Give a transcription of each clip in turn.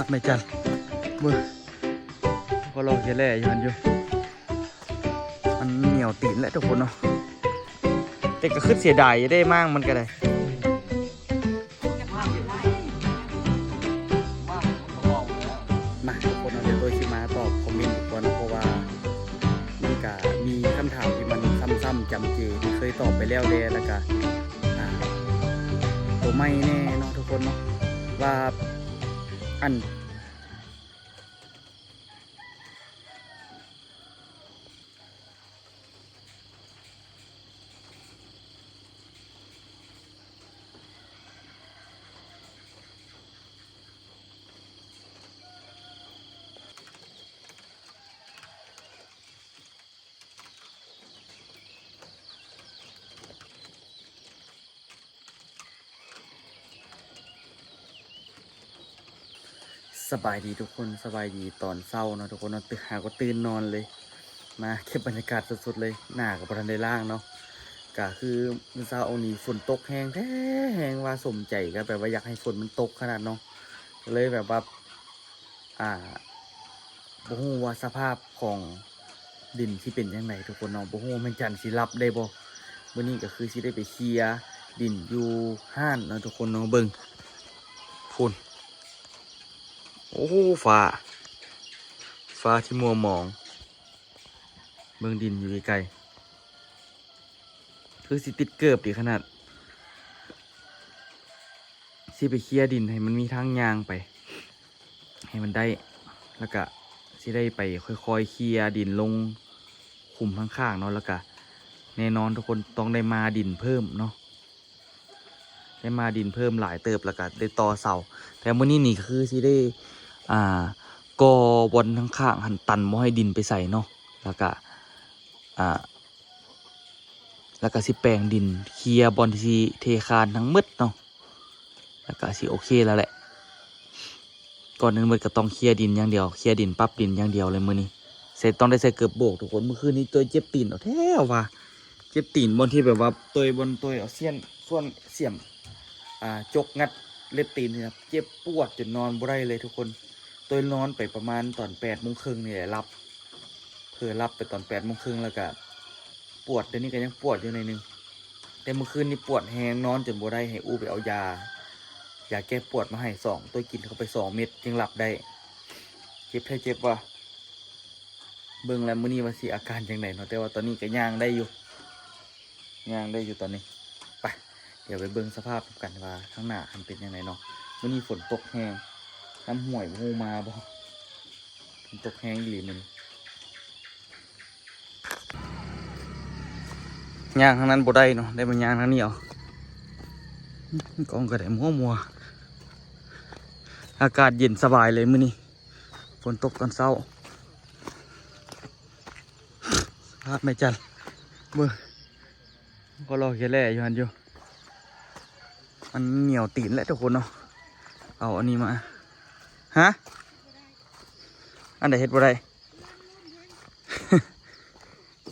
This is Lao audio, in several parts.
ແມ່ຈັນ ເບິ່ງ ກໍລອກແກ່ແຫຼຢູ່ຫັ້ນຢູ່ ມັນໜຽວຕີນແຫຼະທຸກຄົນເນາະ ແຕ່ກໍຄືເສຍດາຍຢູ່ເດ້ ມ້າງມັນກໍໄດ້. ມາທຸກຄົນເນາະ ດຽວໂດຍຊິມາຕອບຄອມເມັນອີກກ່ອນເນາະ ເພາະວ່າມັນກະມີຄຳຖາມທີ່ມັນຊ້ຳໆຈຳເຈ ທີ່ເຄີຍຕອບໄປແລ້ວແດ່ ແລ້ວກະ ອ່າ ໂຕໃໝ່ແດ່ເນາະທຸກຄົນເນາະ ວ່າ ອັນ ສະບາຍດີທຸກຄົນ ສະບາຍດີຕອນເຊົ້າເນາະທຸກຄົນເນາະ ຕື່ນ ຫາກໍຕື່ນນອນເລີຍ ມາເກັບບັນຍາກາດສົດໆເລີຍ ໜ້າກໍບໍ່ທັນໄດ້ລ້າງເນາະ ກະຄືມື້ເຊົ້ານີ້ຝົນຕົກແຮງແທ້ ແຮງວ່າສົມໃຈ ກໍແບບວ່າຢາກໃຫ້ຝົນມັນຕົກຂະໜາດເນາະ ກໍເລີຍແບບວ່າ ອ່າ ບໍ່ຮູ້ວ່າສະພາບຂອງດິນຊິເປັນຈັ່ງໃດທຸກຄົນເນາະ ບໍ່ຮູ້ວ່າແມ່ນຈັນຊິຮັບໄດ້ບໍ່ ມື້ນີ້ກໍຄືຊິໄດ້ໄປເຄຍດິນຢູ່ຮ້ານເນາະທຸກຄົນເນາະ ເບິ່ງພຸ້ນ ໂອ້ ຟ້າ ຟ້າທີ່ມົວໝອງ ເບິ່ງດິນຢູ່ໄກໆ ຄືຊິຕິດເກີບດີຂະໜາດ ຊິໄປເຄຍດິນໃຫ້ມັນມີທາງຍ່າງໄປ ໃຫ້ມັນໄດ້ ແລ້ວກະຊິໄດ້ໄປຄ່ອຍໆເຄຍດິນລົງຂຸມຂ້າງໆເນາະ ແລ້ວກະແນ່ນອນທຸກຄົນຕ້ອງໄດ້ມາດິນເພີ່ມເນາະ ໄດ້ມາດິນເພີ່ມຫຼາຍເຕີບ ແລ້ວກະໄດ້ຕໍ່ເສົາ ແຕ່ມື້ນີ້ນີ້ຄືຊິໄດ້ ອ່າ ກໍ່ບ່ອນຂ້າງໆຫັ້ນຕັນ ບໍ່ໃຫ້ດິນໄປໃສເນາະ ແລ້ວກະ ອ່າ ແລ້ວກໍຊິແປງດິນ ເຄຍບ່ອນທີ່ເທຄານທັງໝົດເນາະ ແລ້ວກໍຊິໂອເຄແລ້ວແຫຼະ ກ່ອນອື່ນໝົດກໍຕ້ອງເຄຍດິນຢ່າງດຽວ ເຄຍດິນປັບດິນຢ່າງດຽວເລີຍມື້ນີ້ ໃສ່ ຕ້ອງໄດ້ໃສ່ເກີບໂບກທຸກຄົນ ມື້ຄືນນີ້ຕົວເຈັບຕີນເອົາແທ້ວ່າ ເຈັບຕີນບ່ອນທີ່ແບບວ່າຕົວ ບ່ອນຕົວເອົາສ່ຽນ ສ່ວນ ສ່ຽມ ອ່າ ຈົກງັດເລັບຕີນນີ້ນະ ເຈັບປວດຈົນນອນບໍ່ໄດ້ເລີຍທຸກຄົນ ຕົວນອນໄປປະມານຕອນແປດໂມງເຄິ່ງນີ້ແຫຼະ ຫຼັບ ເຜີ່ຫຼັບໄປຕອນແປດໂມງເຄິ່ງ ແລ້ວກະປວດ ດຽວນີ້ກໍຍັງປວດຢູ່ໜ້ອຍໜຶ່ງ ແຕ່ມື້ຄືນນີ້ປວດແຮງ ນອນຈົນບໍ່ໄດ້ ໃຫ້ອູ້ໄປເອົາຢາ ຢາແກ້ປວດມາໃຫ້ສອງ ຕົວກິນເຂົ້າໄປສອງເມັດຈຶ່ງຫຼັບໄດ້ ເຈັບແທ້ເຈັບວ່າ ເບິ່ງແລ້ວມື້ນີ້ວ່າຊິອາການຈັ່ງໃດເນາະ ແຕ່ວ່າຕອນນີ້ກໍຍ່າງໄດ້ຢູ່ ຍ່າງໄດ້ຢູ່ຕອນນີ້ ໄປ ດຽວໄປເບິ່ງສະພາບນຳກັນວ່າຂ້າງໜ້າມັນເປັນຈັ່ງໃດເນາະ ມື້ນີ້ຝົນຕົກແຮງ ນ້ຳຫ້ວຍບໍ່ຮູ້ມາບໍ່ ຝົນຕົກແຮງອີ່ຫຼີມື້ນີ້ ຍ່າງທາງນັ້ນບໍ່ໄດ້ເນາະ ໄດ້ມາຍ່າງທາງນີ້ເອົາ ກ້ອງກໍໄດ້ມົວໆ ອາກາດເຢັນສະບາຍເລີຍມື້ນີ້ ຝົນຕົກຕອນເຊົ້າ ສະພາບແມ່ຈັນ ເບິ່ງ ກໍລອກແກ່ແຫຼຢູ່ຫັ້ນຢູ່ ມັນໜຽວຕີນແຫຼະທຸກຄົນເນາະ ເອົາອັນນີ້ມາ ຮະ ອັນໃດເຮັດບໍ່ໄດ້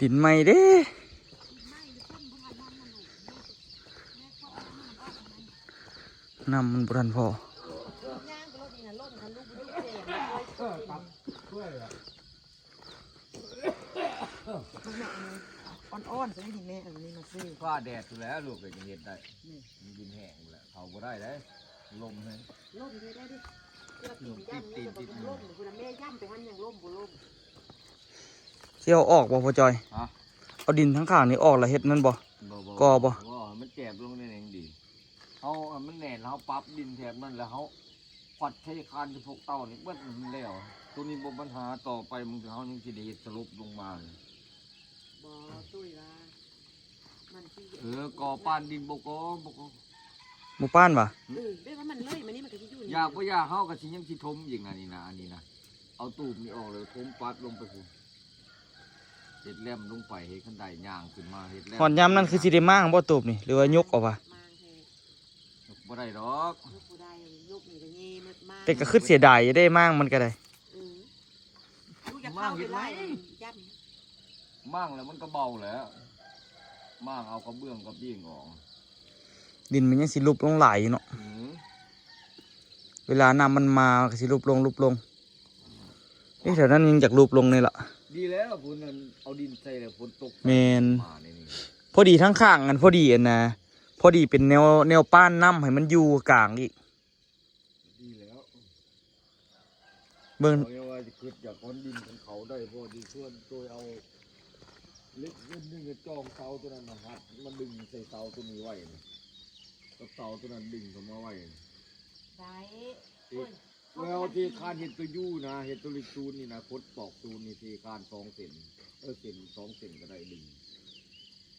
ດິນໃໝ່ເດ້ ນ້ຳມັນບໍ່ທັນພໍ ອ່ອນໆ ຊະນີ້ແມ່ ອັນນີ້ມາຊື້ ຟ້າແດດພຸ້ນແຫຼະ ລູກກໍຍັງເຮັດໄດ້ ນີ້ ມັນດິນແຫ້ງພຸ້ນແຫຼະ ເຂົ້າບໍ່ໄດ້ເດ້ ລົມແຮງ ລົມເຮັດໄດ້ດິ ລົມຕິດຕີນຕິດມື ລົມພຸ້ນນະ ແມ່ຢ້ຳໄປຫັ້ນຍັງລົມບໍ່ລົມ ຊິເອົາອອກບໍ່ພໍ່ຈອຍ? ຮະ? ເອົາດິນທາງຂ້າງນີ້ອອກແລ້ວເຮັດນັ້ນບໍ່? ບໍ່ ບໍ່ ກໍບໍ່ ບໍ່ ໃຫ້ມັນແຈບລົງແນ່ໆ ຍັງດີ ເຮົາໃຫ້ມັນແໜ້ນ ເຮົາປັບດິນແຖບນັ້ນ ແລ້ວເຮົາຄວັດເທຄານທີ່ພວກເຕົ້ານີ້ເບິດ ມັນແລ້ວ ໂຕນີ້ບໍ່ບັນຫາ ຕໍ່ໄປມັນ ເຮົາຍັງຊິໄດ້ເຮັດສະຫຼຸບລົງມາ ບໍ່ ຕຸ້ຍວ່າ ມັນຊິ ເອີ ກໍປານດິນບໍ່ກໍ ບໍ່ກໍ ບໍ່ປານຫວາ? ເອີ ແບບວ່າມັນເລີຍມານີ້ ມັນກໍຊິຢູ່ນີ້ ຢາກບໍ່ຢາກ ເຮົາກໍຊິຍັງຊິຖົມອີກນະ ນີ້ນະ ອັນນີ້ນະ ເອົາຕູບນີ້ອອກ ແລ້ວຖົມປັດລົງໄປພຸ້ນ ເຮັດແລ້ມລົງໄປ ເຮັດຄັນໄດຍ່າງຂຶ້ນມາ ເຮັດແລ້ມ ຮອດຍາມນັ້ນຄືຊິໄດ້ມ້າງບໍ່ຕູບນີ້ ຫຼືວ່າຍົກເອົາຫວາ? ມ້າງແທ້ ຍົກບໍ່ໄດ້ດອກ ຍົກບໍ່ໄດ້ ຍົກນີ້ກໍເຍໝົດ ມ້າງ ແຕ່ກໍຄືເສຍດາຍຢູ່ເດ້ ມ້າງມັນກໍໄດ້ ເອີ ລູກຢາກເຂົ້າໄປຫຼາຍ ຢ້ານ ມ້າງແລ້ວມັນກໍເບົາແຫຼະ ມ້າງເອົາກະເບື້ອງກະເບ້ງອອກ ດິນມັນຍັງຊິຫຼຸບລົງຫຼາຍຢູ່ເນາະ ອືມ ເວລານ້ຳມັນມາກໍຊິຫຼຸບລົງ ຫຼຸບລົງ. ເອີ ແຖວນັ້ນຍັງຢາກຫຼຸບລົງນີ້ລະ. ດີແລ້ວ ພຸ້ນນັ້ນເອົາດິນໃສ່ແລ້ວຝົນຕົກ ແມ່ນ ມາໃນນີ້. ພໍດີທາງຂ້າງ ອັນ ພໍດີ ອັນນະ ພໍດີເປັນແນວ ແນວປ້ານນ້ຳໃຫ້ມັນຢູ່ກາງອີກ. ດີແລ້ວ ເບິ່ງ ເຂົາຍັງວ່າຊິຄິດຢາກກ້ອນດິນຂອງເຂົາໄດ້ພໍດີ ຊວນໂຕຍເອົາເຫຼັກເຫຼັ້ນໜຶ່ງຈອງເສົາໂຕນັ້ນມາຮັດ ມາດຶງໃສ່ເສົາໂຕນີ້ໄວ້ ກັບເສົາໂຕນັ້ນດຶງເຂົ້າມາໄວ້. ໄດ້ ເອີຍ ແລ້ວທີ່ຄານເຮັດໂຕຢູ່ນະ ເຮັດໂຕເຫຼັກສູນນີ້ນະ ກົດປອກສູນນີ້ທີ່ຄານສອງເສັ້ນ ເອີ ເສັ້ນສອງເສັ້ນກໍໄດ້ດຶງ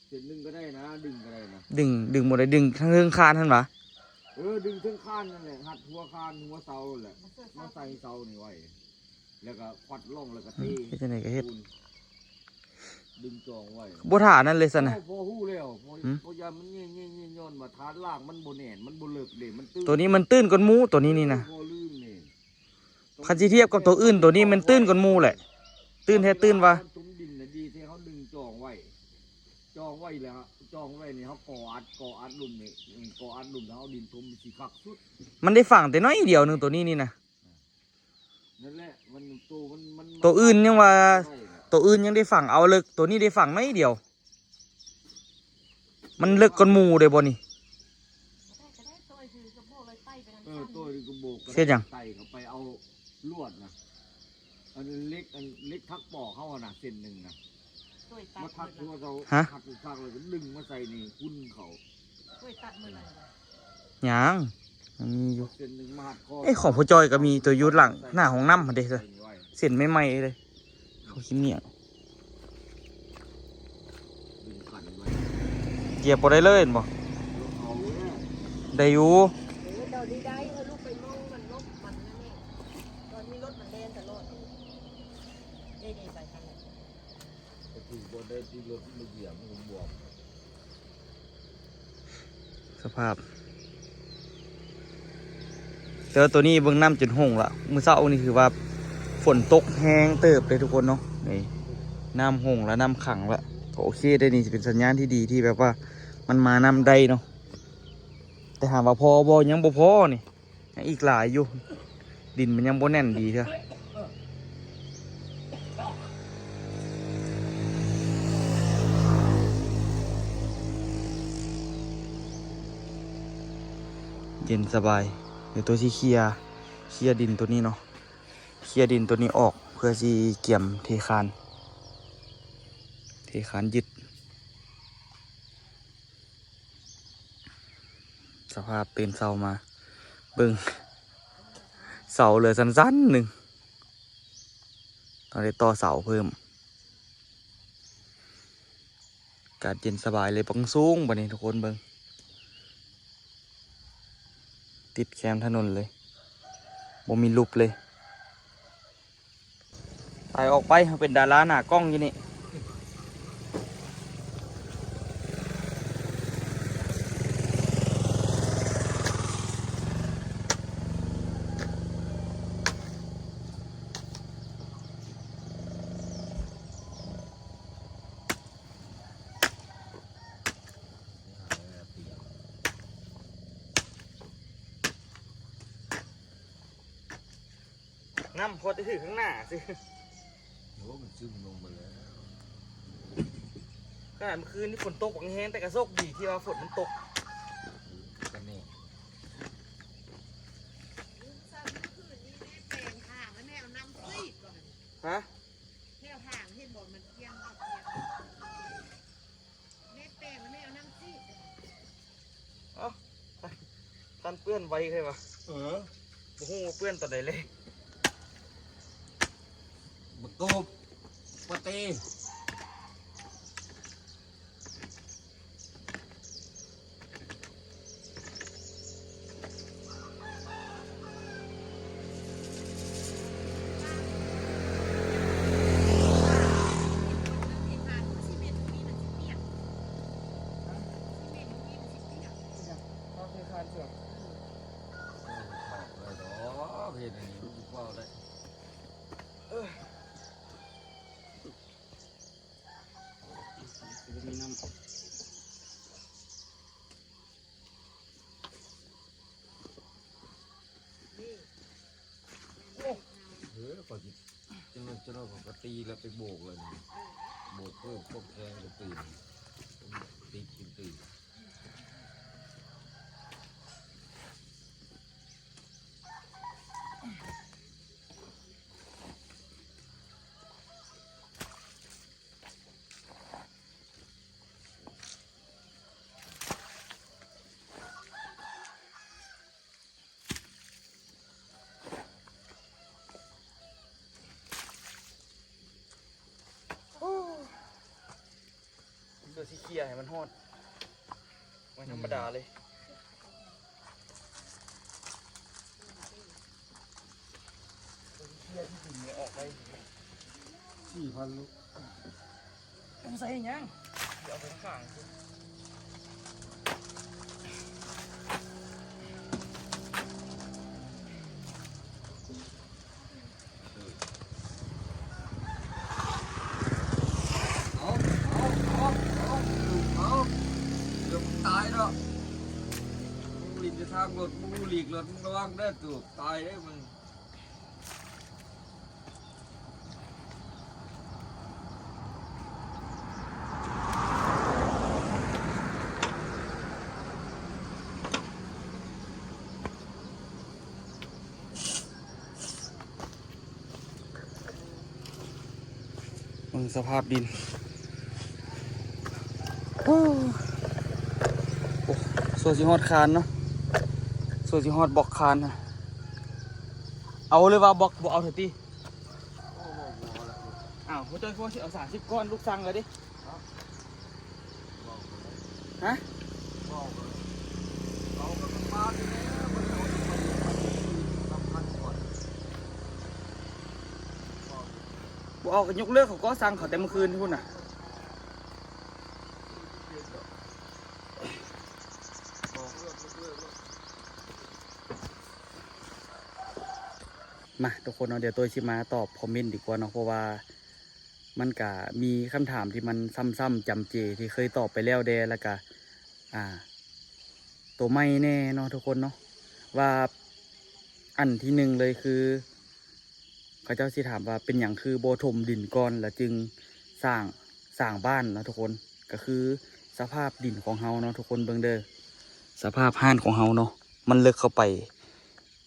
ເສັ້ນໜຶ່ງກໍໄດ້ນະ ດຶງກໍໄດ້ນະ. ດຶງ ດຶງບໍ່ໄດ້ ດຶງທາງເທິງຄານຫັ້ນຫວາ? ເອີ ດຶງເທິງຄານນັ້ນແຫຼະ ຮັດຫົວຄານຫົວເສົາຫັ້ນແຫຼະ ມາໃສ່ເສົານີ້ໄວ້ ແລ້ວກໍຄວັດລ່ອງ ແລ້ວກໍເທ ອືມ ເຮັດຈັ່ງໃດກໍເຮັດ ດຶງຈອງໄວ້ ບໍ່ຖ້ານັ້ນເລີຍຊັ້ນນະ. ໂອ້ ພໍຮູ້ແລ້ວ ພໍ ຫືມ ພໍຢ້ານມັນແຍ່ໆໆ ຍ້ອນວ່າຖານລາກມັນບໍ່ແໜ້ນ ມັນບໍ່ເລິກເດ້ ມັນຕື້ນ ໂຕນີ້ມັນຕື້ນກວ່າໝູ່ ໂຕນີ້ນີ້ນະ ບໍ່ລືມນີ້. ຄັນຊິທຽບກັບໂຕອື່ນ ໂຕນີ້ມັນຕື້ນກວ່າໝູ່ແຫຼະ ຕື້ນແທ້ຕື້ນວ່າ ມັນຖົມດິນນະ ດີແທ້ເຮົາດຶງຈອງໄວ້ ຈອງໄວ້ແລ້ວ ຈອງໄວ້ນີ້ເຮົາກໍ່ອັດ ກໍ່ອັດລຸ່ມນີ້ ອືມ ກໍ່ອັດລຸ່ມແລ້ວເອົາດິນຖົມຊິຄັກສຸດ. ມັນໄດ້ຝັງແຕ່ໜ້ອຍດຽວໜຶ່ງ ໂຕນີ້ນີ້ນະ. ນັ້ນແຫຼະ ມັນໂຕ ມັນ ມັນ ໂຕອື່ນຍັງວ່າ ໂຕອື່ນຍັງໄດ້ຝັງເອົາເລິກ ໂຕນີ້ໄດ້ຝັງໜ້ອຍດຽວ. ມັນເລິກກວ່າໝູ່ເດ້ບໍ່ນີ້? ເອີ ໂຕນີ້ກໍບໍ່ ເຮັດຫຍັງ? ໄຕ່ເຂົ້າໄປເອົາລວດນະ ອັນເຫຼັກ ອັນເຫຼັກຖັກປອກເຮົານະ ເສັ້ນໜຶ່ງນະ ມາຖັກຫົວເສົາ ຮະ? ຫັກຄັກແລ້ວກໍດຶງມາໃສ່ນີ້ ຫຸ່ນເຂົ້າ. ຍັງ ຍັງມີຢູ່. ເສັ້ນໜຶ່ງມາຮັດຄໍ ເອີ ຂອງພໍ່ຈ້ອຍກໍມີ ໂຕຢູ່ຫຼັງ ໜ້າຫ້ອງນ້ຳຫັ້ນເດ້ ເສັ້ນໃໝ່ໆເລີຍ ເຂົາຂີ້ເມຍ ດຶງຂັນໄວ້ ຢຽບບໍ່ໄດ້ເລີຍແມ່ນບໍ່? ເອົາເລີຍ ໄດ້ຢູ່. ເອີ ຕອນນີ້ໄດ້ ເອີ ລູກໄປມອງມັນລົບມັນນັ້ນເອງ ຕອນນີ້ລົດມັນແລ່ນຕະຫຼອດ ເດ ເດ ໄປຄັນແຫຼະ ໄປຖືບໍ່ໄດ້ທີ່ລົດມັນຢຽບ ມັນກໍບວມ. ສະພາບ ແຕ່ວ່າໂຕນີ້ເບິ່ງນ້ຳຈົນຫົ່ງລະ ມື້ເຊົ້ານີ້ຖືວ່າຝົນຕົກແຮງເຕີບເດ້ທຸກຄົນເນາະ. ນີ້ ນ້ຳຫົ່ງລະ ນ້ຳຂັງລະ ກໍໂອເຄເດ້. ນີ້ຊິເປັນສັນຍານທີ່ດີທີ່ແບບວ່າມັນມານ້ຳໄດ້ເນາະ ແຕ່ຖາມວ່າພໍບໍ່? ຍັງບໍ່ພໍນີ້. ຍັງອີກຫຼາຍຢູ່ ດິນມັນຍັງບໍ່ແໜ້ນດີເທື່ອ. ເຢັນສະບາຍ. ດຽວໂຕຊິເຄຍ ເຄຍດິນໂຕນີ້ເນາະ ເຄຍດິນໂຕນີ້ອອກ ເພື່ອຊິກຽມເທຄານ ເທຄານຍຶດ. ສະພາບຕື່ນເຊົ້າມາ ເບິ່ງເສົາເຫຼືອສັ້ນໆໜຶ່ງ ຕ້ອງໄດ້ຕໍ່ເສົາເພີ່ມ. ອາກາດເຢັນສະບາຍເລີຍ ບັກສູງບາດນີ້ທຸກຄົນເບິ່ງ ຕິດແຄມຖະໜົນເລີຍ ບໍ່ມີຫຼຸບເລີຍ. ຖ່າຍອອກໄປ ເຮົາເປັນດາລາໜ້າກ້ອງຢູ່ນີ້. ນ້ຳພອດໄດ້ຖືກຂ້າງໜ້າຊື່. ໂອ້ ມັນຊຶມລົງໄປແລ້ວ. ຂະໜາດມື້ຄືນນີ້ຝົນຕົກບັກແຮງ ແຕ່ກະໂຊກດີທີ່ວ່າຝົນມັນຕົກ. ກະແນ່ ຮະ? ແຖວທາງເຫັນບໍ່ ມັນພຽງບໍ່ພຽງ ແມ່ແປງແມ່ເອົານ້ຳຊີດ. ເອົ້າ ທ່ານເປື້ອນໄວແທ້ຫວາ. ເອີ ບໍ່ຮູ້ວ່າເປື້ອນຕອນໃດເລີຍ. ບັກໂກບ ປາເຕ. ບໍ່ມີນ້ຳ. ນີ້ ເອີ ຂ້ອຍຊິ ຈັ່ງນັ້ນ ຈັ່ງນັ້ນຂ້ອຍກໍຕີແລ້ວໄປໂບກເລີຍ ໂບກເພີ່ມຄວາມແຂງກໍຕື່ນ ຕິດຂຶ້ນຕື່ນ. ເພື່ອຊິເຄຍໃຫ້ມັນຮອດ ບໍ່ທຳມະດາເລີຍ ເຄຍທີ່ດິນນີ້ອອກໄປ ສີ່ພັນລູກ ໃສ່ຫຍັງ ເອົາໄປຂ້າງ ເອົາ ເອົາ ເອົາ ເອົາ ເອົາ ເກືອບຕາຍແລ້ວ ມຶງຫຼິ້ນຢູ່ທາງລົດ ມຶງຫຼີກລົດ ມຶງລະວັງເດີ ຕູກ ຕາຍເດີມຶງ. ເບິ່ງສະພາບດິນ ໂອ້ ໂອ້ ສ່ວນຊິຮອດຄານເນາະ ສ່ວນຊິຮອດບລັອກຄານນະ ເອົາເລີຍວ່າບລັອກ ບໍ່ເອົາເທື່ອຕິ. ອ້າວ ຫົວໃຈພວກຊິເອົາສາມສິບກ້ອນ ລູກສັ່ງເລີຍເດ້. ຮະ? ບໍ່ເອົາກໍຍົກເລີກ ເຂົາກໍສັ່ງເຂົາແຕ່ມື້ຄືນພຸ້ນນະ. ມາ ທຸກຄົນເນາະ ດຽວໂຕ້ຍຊິມາຕອບຄອມເມັນດີກວ່າເນາະ ເພາະວ່າມັນກະມີຄຳຖາມທີ່ມັນຊ້ຳໆຈຳເຈ ທີ່ເຄີຍຕອບໄປແລ້ວແດ່ ແລ້ວກະ ອ່າ ໂຕໃໝ່ແດ່ເນາະ ທຸກຄົນເນາະ ວ່າ ອັນທີໜຶ່ງເລີຍຄື ເຂົາເຈົ້າຊິຖາມວ່າເປັນຫຍັງຄືບໍ່ຖົມດິນກ່ອນ ແລ້ວຈຶ່ງສ້າງ ສ້າງບ້ານເນາະທຸກຄົນ. ກໍຄືສະພາບດິນຂອງເຮົາເນາະທຸກຄົນ ເບິ່ງເດີ ສະພາບຮ້ານຂອງເຮົາເນາະ ມັນເລິກເຂົ້າໄປ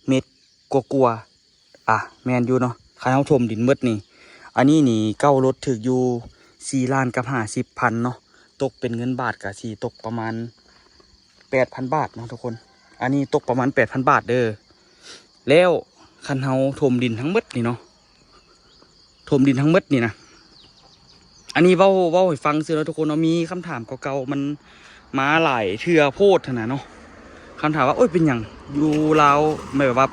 ເມັດກວ່າໆ. ອ່າ ແມ່ນຢູ່ເນາະ ຄັນເຮົາຖົມດິນໝົດນີ້ ອັນນີ້ນີ້ເກົ້າລົດຖືກຢູ່ສີ່ລ້ານກັບຫ້າສິບພັນເນາະ ຕົກເປັນເງິນບາດກໍຊິຕົກປະມານ ແປດພັນບາດເນາະທຸກຄົນ ອັນນີ້ຕົກປະມານແປດພັນບາດເດີ. ແລ້ວຄັນເຮົາຖົມດິນທັງໝົດນີ້ເນາະ ຖົມດິນທັງໝົດນີ້ນະ ອັນນີ້ເວົ້າ ເວົ້າໃຫ້ຟັງຊື່ເນາະທຸກຄົນເນາະ ມີຄຳຖາມເກົ່າໆມັນມາຫຼາຍເທື່ອໂພດຫັ້ນນະເນາະ ຄຳຖາມວ່າ ໂອ້ຍ ເປັນຫຍັງຢູ່ລາວ ແບບວ່າ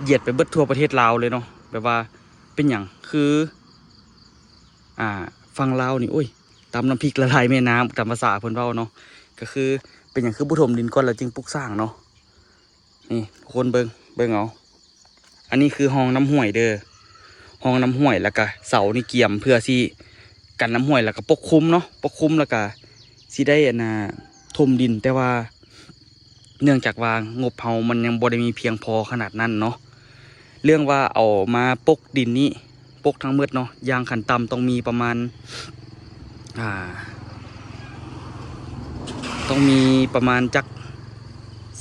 ຢຽດໄປເບິດທົ່ວປະເທດລາວເລີຍເນາະ ແບບວ່າເປັນຫຍັງຄື ອ່າ ຝັ່ງລາວນີ້ ໂອ້ຍ ຕຳນ້ຳພິກລະລາຍແມ່ນ້ຳ ຕາມພາສາເພິ່ນເວົ້າເນາະ ກໍຄືເປັນຫຍັງຄືບໍ່ຖົມດິນກ່ອນແລ້ວຈຶ່ງປຸກສ້າງເນາະ. ນີ້ທຸກຄົນເບິ່ງ ເບິ່ງເອົາ ອັນນີ້ຄືຮ່ອງນ້ຳຫ້ວຍເດີ ຮ່ອງນ້ຳຫ້ວຍ ແລ້ວກະເສົານີ້ກຽມເພື່ອຊິກັນນ້ຳຫ້ວຍ ແລ້ວກະປົກຄຸມເນາະ ປົກຄຸມ ແລ້ວກະຊິໄດ້ ອັນນ່າ ຖົມດິນ ແຕ່ວ່າ ເນື່ອງຈາກວ່າງົບເຮົາມັນຍັງບໍ່ໄດ້ມີພຽງພໍຂະໜາດນັ້ນເນາະ ເລື່ອງວ່າເອົາມາປົກດິນນີ້ ປົກທັງໝົດເນາະ ຢ່າງຂັ້ນຕ່ຳຕ້ອງມີປະມານ ອ່າ ຕ້ອງມີປະມານຈັກ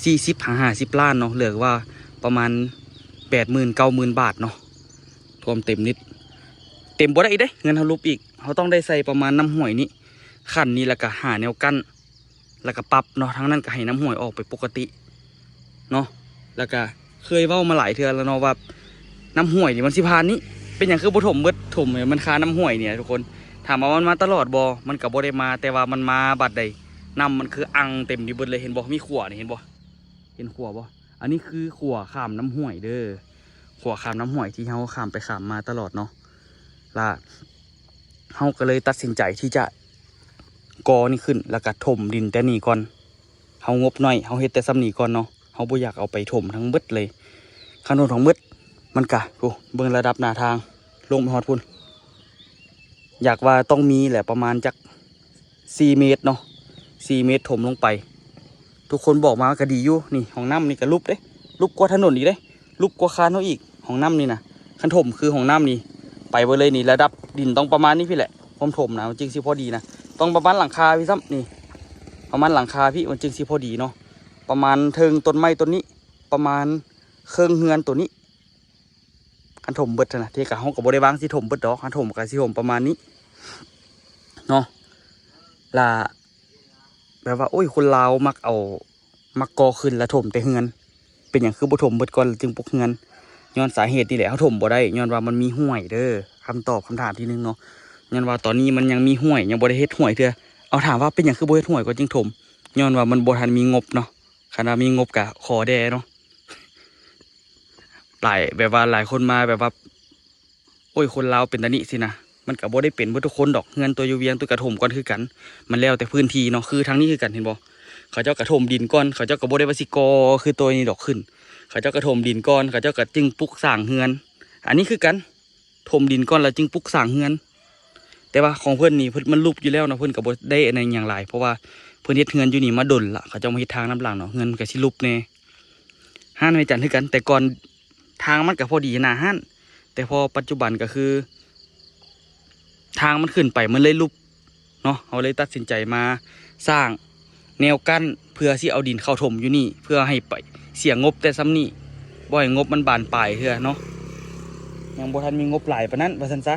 ສີ່ສິບຫາຫ້າສິບລ້ານເນາະ ຫຼືວ່າປະມານແປດໝື່ນເກົ້າໝື່ນບາດເນາະ ຖ້ວມເຕັມນີ້ ເຕັມບໍ່ໄດ້ອີກເດ້ ເງິນເຮົາຫຼຸບອີກ ເຮົາຕ້ອງໄດ້ໃສ່ປະມານນ້ຳຫ້ວຍນີ້ ຂັ້ນນີ້ ແລ້ວກະຫາແນວກັ້ນ ແລ້ວກະປັບເນາະ ທາງນັ້ນກະໃຫ້ນ້ຳຫ້ວຍອອກໄປປົກກະຕິເນາະ ແລ້ວກະເຄີຍເວົ້າມາຫຼາຍເທື່ອແລ້ວເນາະວ່າ ນ້ຳຫ້ວຍນີ້ມັນຊິຜ່ານນີ້ ເປັນຫຍັງຄືບໍ່ຖົມເບິດ ຖົມໃຫ້ມັນຄານ້ຳຫ້ວຍນີ້ທຸກຄົນ ຖາມວ່າມັນມາຕະຫຼອດບໍ່ ມັນກະບໍ່ໄດ້ມາ ແຕ່ວ່າມັນມາບາດໃດ ນ້ຳມັນຄືອັ່ງເຕັມຢູ່ເບິດເລີຍ ເຫັນບໍ່ ມີຂົວນີ້ ເຫັນບໍ່ ເຫັນຂົວບໍ່ ອັນນີ້ຄືຂົວຂ້າມນ້ຳຫ້ວຍເດີ ຂົວຂ້າມນ້ຳຫ້ວຍທີ່ເຮົາຂ້າມໄປຂ້າມມາຕະຫຼອດເນາະ ລະເຮົາກໍເລີຍຕັດສິນໃຈທີ່ຈະ ກໍນີ້ຂຶ້ນ ແລ້ວກະຖົມດິນແຕ່ນີ້ກ່ອນ ເຮົາງົບໜ້ອຍ ເຮົາເຮັດແຕ່ສ່ຳນີ້ກ່ອນເນາະ ເຮົາບໍ່ຢາກເອົາໄປຖົມທັງເບິດເລີຍ ຄັນຖົມທັງເບິດ ມັນກະ ໂອ້ ເບິ່ງລະດັບໜ້າທາງ ລົງໄປຮອດພຸ້ນ ຢາກວ່າຕ້ອງມີແຫຼະ ປະມານຈັກສີ່ເມດເນາະ ສີ່ເມດຖົມລົງໄປ ທຸກຄົນບອກມາກໍດີຢູ່ ນີ້ ຫ້ອງນ້ຳນີ້ກໍຫຼຸບເດ້ ຫຼຸບກວ່າຖະໜົນອີກເດ້ ຫຼຸບກວ່າຄານເຮົາອີກ ຫ້ອງນ້ຳນີ້ນະ ອັນຖົມຄືຫ້ອງນ້ຳນີ້ ໄປເບີດເລີຍນີ້. ລະດັບດິນຕ້ອງປະມານນີ້ພີ້ແຫຼະ ຄວາມຖົມນະ ມັນຈຶ່ງຊິພໍດີນະ. ຕ້ອງປະມານຫຼັງຄາພີ້ຊ້ຳນີ້ ປະມານຫຼັງຄາພີ້ ມັນຈຶ່ງຊິພໍດີເນາະ. ປະມານເທິງຕົ້ນໄມ້ຕົ້ນນີ້ ປະມານເຄິ່ງເຮືອນໂຕນີ້. ຄັນຖົມເບິດຫັ້ນນະ ເທກະເຮົາກໍບໍ່ໄດ້ວາງຊິຖົມເບິດດອກ. ຄັນຖົມກໍຊິຖົມປະມານນີ້ເນາະ. ລະແບບວ່າ ໂອ້ຍ ຄົນລາວມັກເອົາ ມັກກໍ່ຂຶ້ນລະຖົມແຕ່ເຮືອນ. ເປັນຫຍັງຄືບໍ່ຖົມເບິດກ່ອນລະຈຶ່ງປຸກເຮືອນ? ຍ້ອນສາເຫດນີ້ແຫຼະ ເຮົາຖົມບໍ່ໄດ້ ຍ້ອນວ່າມັນມີຫ້ວຍເດີ. ຄຳຕອບຄຳຖາມທີໜຶ່ງເນາະ ຍ້ອນວ່າຕອນນີ້ມັນຍັງມີຫ້ວຍ ຍັງບໍ່ໄດ້ເຮັດຫ້ວຍເທື່ອ. ເອົາ ຖາມວ່າເປັນຫຍັງຄືບໍ່ເຮັດຫ້ວຍກ່ອນຈຶ່ງຖົມ? ຍ້ອນວ່າມັນບໍ່ທັນມີງົບເນາະ. ຄັນວ່າມີງົບກະຂໍແດ່ເນາະ. ຫຼາຍ ແບບວ່າຫຼາຍຄົນມາແບບວ່າ ໂອ້ຍ ຄົນລາວເປັນຕານີ້ຊີ້ນະ. ມັນກະບໍ່ໄດ້ເປັນເບິດທຸກຄົນດອກ. ເຮືອນຕົວຢູ່ວຽງ ຕົວກະຖົມກ່ອນຄືກັນ. ມັນແລ້ວແຕ່ພື້ນທີ່ເນາະ. ຄືທາງນີ້ຄືກັນ ເຫັນບໍ່? ເຂົາເຈົ້າກະຖົມດິນກ່ອນ. ເຂົາເຈົ້າກະບໍ່ໄດ້ວ່າຊິກໍ່ຄືຕົວນີ້ດອກຂຶ້ນ. ເຂົາເຈົ້າກະຖົມດິນກ່ອນ ເຂົາເຈົ້າກະຈຶ່ງປຸກສ້າງເຮືອນ. ອັນນີ້ຄືກັນ ຖົມດິນກ່ອນລະຈຶ່ງປຸກສ້າງເຮືອນ. ແຕ່ວ່າຂອງເພິ່ນນີ້ ເພິ່ນ ມັນຫຼຸບຢູ່ແລ້ວເນາະ. ເພິ່ນກະບໍ່ໄດ້ອັນນັ້ນຫຍັງຫຼາຍ ເພາະວ່າເພິ່ນເຮັດເຮືອນຢູ່ນີ້ມາດົນລະ. ເຂົາເຈົ້າມາເຮັດທາງນຳຫຼັງເນາະ ເຮືອນມັນກະຊິຫຼຸບແດ່. ຮ້ານແມ່ຈັນຄືກັນ ແຕ່ກ່ອນທາງມັນກະພໍດີໜ້າຮ້ານ ແຕ່ພໍປັດຈຸບັນກະຄື ທາງມັນຂຶ້ນໄປ ມັນເລີຍຫຼຸບເນາະ. ເຮົາເລີຍຕັດສິນໃຈມາສ້າງແນວກັ້ນ ເພື່ອຊິເອົາດິນເຂົ້າຖົມຢູ່ນີ້ ເພື່ອໃຫ້ໄປເສຍງົບແຕ່ສ່ຳນີ້ ບໍ່ໃຫ້ງົບມັນບານປາຍເທື່ອເນາະ. ຍັງບໍ່ທັນມີງົບຫຼາຍປານນັ້ນວ່າຊັ້ນຊະ.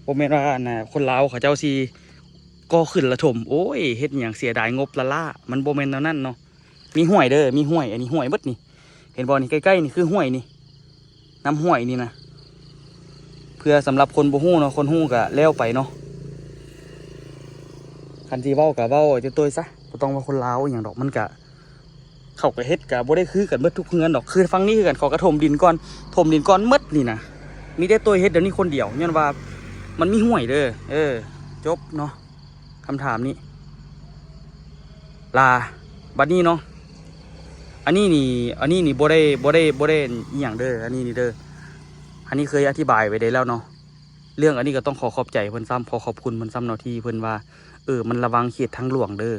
ບໍ່ແມ່ນວ່າ ອັນນ່າ ຄົນລາວເຂົາເຈົ້າຊິກໍ່ຂຶ້ນລະຖົມ ໂອ້ຍ ເຮັດຫຍັງເສຍດາຍງົບລ້າໆ. ມັນບໍ່ແມ່ນແນວນັ້ນເນາະ. ມີຫ້ວຍເດີ ມີຫ້ວຍ. ອັນນີ້ຫ້ວຍເບິດນີ້ ເຫັນບໍ່ນີ້? ໃກ້ໆນີ້ຄືຫ້ວຍນີ້ ນ້ຳຫ້ວຍນີ້ນະ. ເພື່ອສຳລັບຄົນບໍ່ຮູ້ເນາະ ຄົນຮູ້ກະແລ້ວໄປເນາະ. ຄັນຊິເວົ້າກະເວົ້າແຕ່ໂຕຍຊະ ບໍ່ຕ້ອງວ່າຄົນລາວອີ່ຫຍັງດອກ. ມັນກະ ເຂົາກະເຮັດກະບໍ່ໄດ້ຄືກັນເບິດທຸກເຮືອນດອກ. ຄືຝັ່ງນີ້ຄືກັນ ເຂົາກະຖົມດິນກ່ອນ ຖົມດິນກ່ອນໝົດນີ້ນະ. ມີແຕ່ໂຕຍເຮັດດຽວນີ້ຄົນດຽວ ຍ້ອນວ່າມັນມີຫ້ວຍເດີ. ເອີ ຈົບເນາະ ຄຳຖາມນີ້. ລະ ບັດນີ້ເນາະ ອັນນີ້ນີ້ ອັນນີ້ນີ້ບໍ່ໄດ້ ບໍ່ໄດ້ ບໍ່ໄດ້ອີ່ຫຍັງເດີ ອັນນີ້ນີ້ເດີ. ອັນນີ້ເຄີຍອະທິບາຍໄວ້ໄດ້ແລ້ວເນາະ. ເລື່ອງອັນນີ້ກໍຕ້ອງຂໍຂອບໃຈເພິ່ນຊ້ຳ ຂໍຂອບຄຸນເພິ່ນຊ້ຳເນາະ ທີ່ເພິ່ນວ່າ ເອີ ມັນລະວັງເຂດທາງຫຼວງເດີ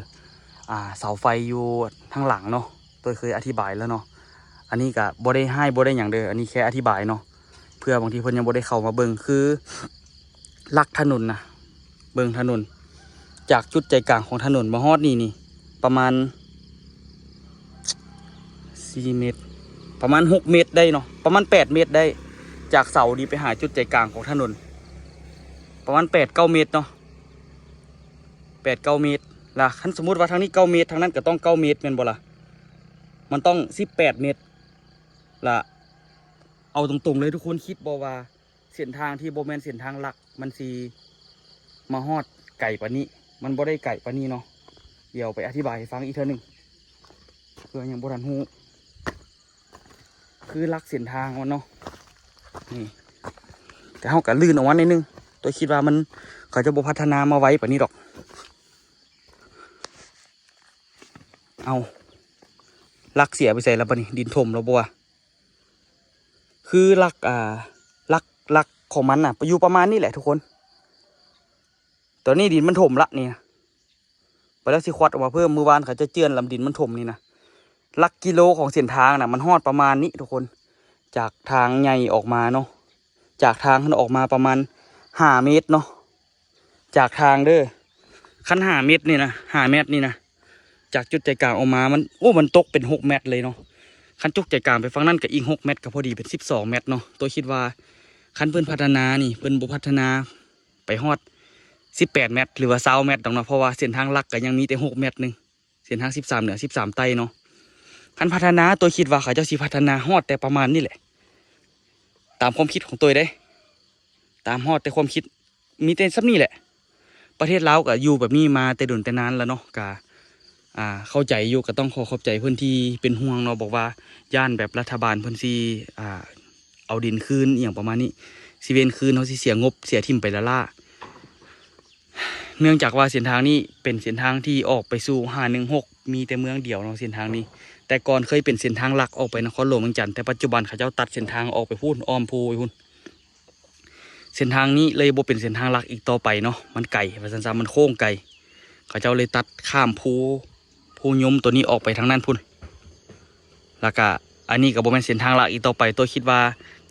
ອ່າ ເສົາໄຟຢູ່ທາງຫຼັງເນາະ. ໂຕຍເຄີຍອະທິບາຍແລ້ວເນາະ. ອັນນີ້ກະບໍ່ໄດ້ຮ້າຍ ບໍ່ໄດ້ຫຍັງເດີ ອັນນີ້ແຄ່ອະທິບາຍເນາະ. ເພື່ອບາງທີເພິ່ນຍັງບໍ່ໄດ້ເຂົ້າມາເບິ່ງ ຄືຫຼັກຖະໜົນນະ ເບິ່ງຖະໜົນ ຈາກຈຸດໃຈກາງຂອງຖະໜົນມາຮອດນີ້ນີ້ ປະມານສີ່ເມັດ ປະມານຫົກເມັດໄດ້ເນາະ ປະມານແປດເມັດໄດ້. ຈາກເສົານີ້ໄປຫາຈຸດໃຈກາງຂອງຖະໜົນ ປະມານແປດເກົ້າເມັດເນາະ ແປດເກົ້າເມັດ. ລະຄັນສົມມຸດວ່າທາງນີ້ເກົ້າເມັດ ທາງນັ້ນກະຕ້ອງເກົ້າເມັດແມ່ນບໍ່ລະ? ມັນຕ້ອງສິບແປດເມັດ. ລະເອົາຕົງໆເລີຍ ທຸກຄົນຄິດບໍ່ວ່າ ເສັ້ນທາງທີ່ບໍ່ແມ່ນເສັ້ນທາງຫຼັກ ມັນຊິມາຮອດໄກປານນີ້? ມັນບໍ່ໄດ້ໄກປານນີ້ເນາະ. ດຽວໄປອະທິບາຍໃຫ້ຟັງອີກເທື່ອໜຶ່ງ ເພື່ອຍັງບໍ່ທັນຮູ້ ຄືຫຼັກເສັ້ນທາງມັນເນາະ. ນີ້ ແຕ່ເຮົາກະລື່ນອອກມາໜ້ອຍໜຶ່ງ ໂຕຍຄິດວ່າມັນ ເຂົາຈະບໍ່ພັດທະນາມາໄວປານນີ້ດອກ. ເອົາ ຫຼັກເສຍໄປໃສລະບາດນີ້? ດິນຖົມລະບໍ່ວະ? ຄືຫຼັກ ອ່າ ຫຼັກ ຫຼັກຂອງມັນນະ ຢູ່ປະມານນີ້ແຫຼະທຸກຄົນ. ຕອນນີ້ດິນມັນຖົມລະນີ້ນະ ໄປແລ້ວຊິຄວັດອອກມາເພີ່ມ. ມື້ວານເຂົາເຈົ້າເຈື່ອນລຳ ດິນມັນຖົມນີ້ນະ. ຫຼັກກິໂລຂອງເສັ້ນທາງນະ ມັນຮອດປະມານນີ້ທຸກຄົນ ຈາກທາງໃຫຍ່ອອກມາເນາະ. ຈາກທາງຫັ້ນອອກມາປະມານຫ້າເມັດເນາະ ຈາກທາງເດີ. ຄັນຫ້າເມັດນີ້ນະ ຫ້າແມັດນີ້ນະ ຈາກຈຸດໃຈກາງອອກມາ ມັນ ໂອ້ ມັນຕົກເປັນຫົກແມັດເລີຍເນາະ. ຄັນຈຸດໃຈກາງໄປຝັ່ງນັ້ນກະອີກຫົກແມັດ ກະພໍດີເປັນສິບສອງແມັດເນາະ. ໂຕຍຄິດວ່າ ຄັນເພິ່ນພັດທະນານີ້ ເພິ່ນບໍ່ພັດທະນາໄປຮອດສິບແປດແມັດ ຫຼືວ່າຊາວແມັດດອກເນາະ ເພາະວ່າເສັ້ນທາງຫຼັກກະຍັງມີແຕ່ຫົກແມັດໜຶ່ງ ເສັ້ນທາງສິບສາມເໜືອ ສິບສາມໃຕ້ເນາະ. ຄັນພັດທະນາ ໂຕຍຄິດວ່າເຂົາເຈົ້າຊິພັດທະນາຮອດແຕ່ປະມານນີ້ແຫຼະ ຕາມຄວາມຄິດຂອງໂຕຍເດ້ ຕາມຮອດແຕ່ຄວາມຄິດ ມີແຕ່ສ່ຳນີ້ແຫຼະ. ປະເທດລາວກະຢູ່ແບບນີ້ມາແຕ່ດົນແຕ່ນານລະເນາະ ກະ ອ່າ ເຂົ້າໃຈຢູ່. ກະຕ້ອງຂໍຂອບໃຈເພິ່ນທີ່ເປັນຫ່ວງເນາະ ບອກວ່າຢ້ານແບບລັດຖະບານເພິ່ນຊິ ອ່າ ເອົາດິນຄືນ ອີ່ຫຍັງປະມານນີ້ ຊິເວັ້ນຄືນ ເຮົາຊິເສຍງົບ ເສຍຖິ້ມໄປລ້າໆ. ເນື່ອງຈາກວ່າເສັ້ນທາງນີ້ເປັນເສັ້ນທາງທີ່ອອກໄປສູ່ຫ້າໜຶ່ງຫົກ ມີແຕ່ເມືອງດຽວເນາະ ເສັ້ນທາງນີ້. ແຕ່ກ່ອນເຄີຍເປັນເສັ້ນທາງຫຼັກອອກໄປນະຄອນຫຼວງວຽງຈັນ ແຕ່ປັດຈຸບັນເຂົາເຈົ້າຕັດເສັ້ນທາງອອກໄປພຸ້ນ ອ້ອມພູໄປພຸ້ນ. ເສັ້ນທາງນີ້ເລີຍບໍ່ເປັນເສັ້ນທາງຫຼັກອີກຕໍ່ໄປເນາະ ມັນໄກ ວ່າຊັ້ນຊະ ມັນໂຄ້ງໄກ. ເຂົາເຈົ້າເລີຍຕັດຂ້າມພູ ພູຍົມໂຕນີ້ອອກໄປທາງນັ້ນພຸ້ນ. ລະກະ ອັນນີ້ກະບໍ່ແມ່ນເສັ້ນທາງຫຼັກອີກຕໍ່ໄປ. ໂຕຍຄິດວ່າ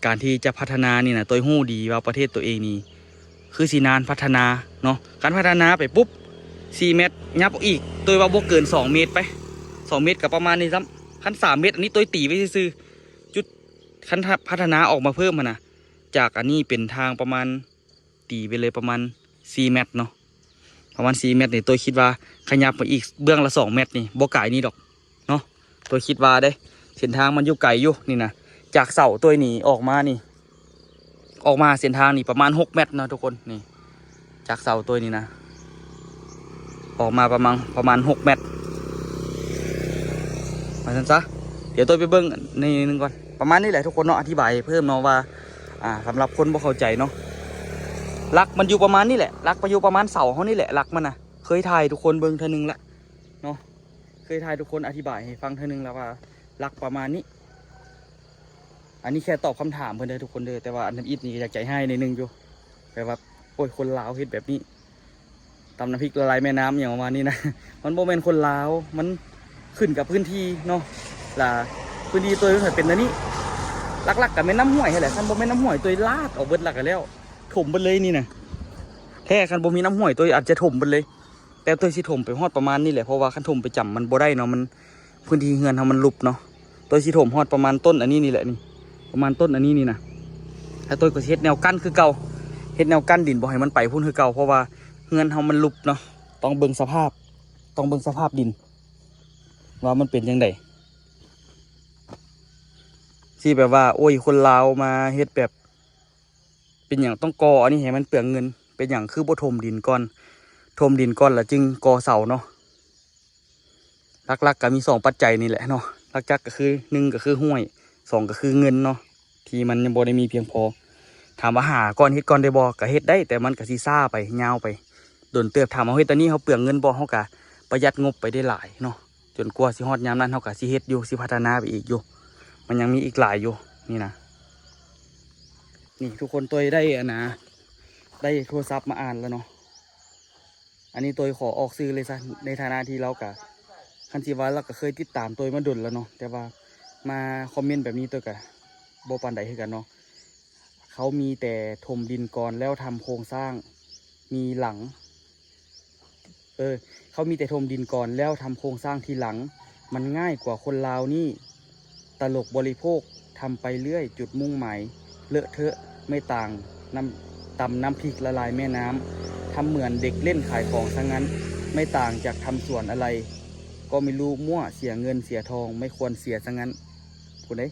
ການທີ່ຈະພັດທະນານີ້ນະ ໂຕຍຮູ້ດີວ່າປະເທດໂຕເອງນີ້ຄືຊິນານພັດທະນາເນາະ. ຄັນພັດທະນາໄປປຸບ ສີ່ແມັດ ຫຍັບອອກອີກ ໂຕຍວ່າບໍ່ເກີນສອງເມັດໄປ ສອງເມັດກໍປະມານນີ້ຊ້ຳ. ຄັນສາມເມັດ ອັນນີ້ໂຕຍຕີໄວ້ຊື່ໆ ຈຸດ ຄັນພັດທະນາອອກມາເພີ່ມຫັ້ນນະ ຈາກອັນນີ້ເປັນທາງປະມານ ຕີໄປເລີຍປະມານສີ່ແມັດເນາະ ປະມານສີ່ແມັດນີ້ ໂຕຍຄິດວ່າຂະຫຍັບມາອີກເບື້ອງລະສອງແມັດນີ້ ບໍ່ກາຍນີ້ດອກເນາະ ໂຕຍຄິດວ່າເດ້. ເສັ້ນທາງມັນຢູ່ໄກຢູ່ນີ້ນະ ຈາກເສົາໂຕຍນີ້ອອກມານີ້ ອອກມາເສັ້ນທາງນີ້ປະມານຫົກແມັດເນາະທຸກຄົນ. ນີ້ ຈາກເສົາໂຕຍນີ້ນະ ອອກມາປະມານ ປະມານຫົກແມັດ ວ່າຊັ້ນຊະ. ດຽວໂຕຍໄປເບິ່ງໃນໜຶ່ງກ່ອນ. ປະມານນີ້ແຫຼະທຸກຄົນເນາະ ອະທິບາຍເພີ່ມເນາະວ່າ ອ່າ ສຳລັບຄົນບໍ່ເຂົ້າໃຈເນາະ ຫຼັກມັນຢູ່ປະມານນີ້ແຫຼະ ຫຼັກມັນຢູ່ປະມານເສົາເຮົານີ້ແຫຼະ ຫຼັກມັນນະ. ເຄີຍຖ່າຍໃຫ້ທຸກຄົນເບິ່ງເທື່ອໜຶ່ງລະເນາະ ເຄີຍຖ່າຍໃຫ້ທຸກຄົນອະທິບາຍໃຫ້ຟັງເທື່ອໜຶ່ງລະວ່າ ຫຼັກປະມານນີ້. ອັນນີ້ແຄ່ຕອບຄຳຖາມເພິ່ນເດີທຸກຄົນເດີ ແຕ່ວ່າອັນທຳອິດນີ້ກໍຢາກໃຈຮ້າຍໜ້ອຍໜຶ່ງຢູ່ ແບບວ່າ ໂອ້ຍ ຄົນລາວເຮັດແບບນີ້ ຕຳນ້ຳພລິກລະລາຍແມ່ນ້ຳ ຫຍັງປະມານນີ້ນະ. ມັນບໍ່ແມ່ນຄົນລາວ ມັນຂຶ້ນກັບພື້ນທີ່ເນາະ ລະພື້ນທີ່ໂຕຍມັນເປັນແນວນີ້. ຫຼັກໆກໍແມ່ນນ້ຳຫ້ວຍຫັ້ນແຫຼະ ຄັນບໍ່ແມ່ນນ້ຳຫ້ວຍໂຕຍລາດອອກເບິດລະກໍແລ້ວ ຖົມເບິດເລີຍນີ້ນະ. ແທ້ ຄັນບໍ່ມີນ້ຳຫ້ວຍໂຕຍອາດຈະຖົມເບິດເລີຍ ແຕ່ໂຕຍຊິຖົມໄປຮອດປະມານນີ້ແຫຼະ ເພາະວ່າຄັນຖົມໄປຈຳມັນບໍ່ໄດ້ເນາະ ມັນ ພື້ນທີ່ເຮືອນເຮົາມັນຫຼຸບເນາະ. ໂຕຍຊິຖົມຮອດປະມານຕົ້ນອັນນີ້ນີ້ແຫຼະນີ້ ປະມານຕົ້ນອັນນີ້ນີ້ນະ ແລ້ວໂຕຍກໍຊິເຮັດແນວກັ້ນຄືເກົ່າ ເຮັດແນວກັ້ນດິນບໍ່ໃຫ້ມັນໄປພຸ້ນຄືເກົ່າ ເພາະວ່າເຮືອນເຮົາມັນຫຼຸບເນາະ. ຕ້ອງເບິ່ງສະພາບ ຕ້ອງເບິ່ງສະພາບດິນວ່າມັນເປັນຈັ່ງໃດ ຊິແບບວ່າ ໂອ້ຍ ຄົນລາວມາເຮັດແບບ ເປັນຫຍັງຕ້ອງກໍ່ອັນນີ້ໃຫ້ມັນເປືອງເງິນ ເປັນຫຍັງຄືບໍ່ຖົມດິນກ່ອນ ຖົມດິນກ່ອນລະຈຶ່ງກໍ່ເສົາເນາະ. ຫຼັກໆກໍມີສອງປັດໄຈນີ້ແຫຼະເນາະ ຫຼັກໆກໍຄື ໜຶ່ງກໍຄືຫ້ວຍ ສອງກໍຄືເງິນເນາະ ທີ່ມັນຍັງບໍ່ໄດ້ມີພຽງພໍ. ຖາມວ່າຫາກ່ອນເຮັດກ່ອນໄດ້ບໍ່ ກໍເຮັດໄດ້ ແຕ່ມັນກໍຊິຊ້າໄປ ຍາວໄປ ດົນເຕີບ. ຖາມເຮົາເຮັດຕອນນີ້ເຮົາເປືອງເງິນບໍ່ ເຮົາກໍປະຢັດງົບໄປໄດ້ຫຼາຍເນາະ ຈົນກວ່າຊິຮອດຍາມນັ້ນ ເຮົາກໍຊິເຮັດຢູ່ ຊິພັດທະນາໄປອີກຢູ່ ມັນຍັງມີອີກຫຼາຍຢູ່ນີ້ນະ. ນີ້ທຸກຄົນ ໂຕຍໄດ້ອັນນະ ໄດ້ໂທລະສັບມາອ່ານແລ້ວເນາະ. ອັນນີ້ໂຕຍຂໍອອກຊື່ເລີຍຊະ ໃນຖານະທີ່ລາວກະ ຄັນຊິວ່າລາວກະເຄີຍຕິດຕາມໂຕຍມາດົນແລ້ວເນາະ ແຕ່ວ່າມາຄອມເມັນແບບນີ້ໂຕຍກະບໍ່ປານໃດຄືກັນເນາະ. ເຂົາມີແຕ່ຖົມດິນກ່ອນແລ້ວທຳໂຄງສ້າງ ມີຫຼັງ ເອີ ເຂົາມີແຕ່ຖົມດິນກ່ອນແລ້ວທຳໂຄງສ້າງທີຫຼັງ ມັນງ່າຍກວ່າຄົນລາວນີ້ ຕະຫຼົກບໍລິໂພກ ທຳໄປເລື້ອຍ ຈຸດມຸ່ງໝາຍເລາະເທາະ ໄມ່ຕ່າງນ້ຳ ຕຳນ້ຳພລິກລະລາຍແມ່ນ້ຳ ທຳເໝືອນເດັກເລ່ນຂາຍຂອງຊະງັ້ນ ໄມ່ຕ່າງຈາກທຳສວນອະໄລ ກໍໄມ່ຮູ້ມົ້ວເສຍເງິນເສຍທອງ ໄມ່ຄວນເສຍຊະງັ້ນ. ພຸ້ນເດ້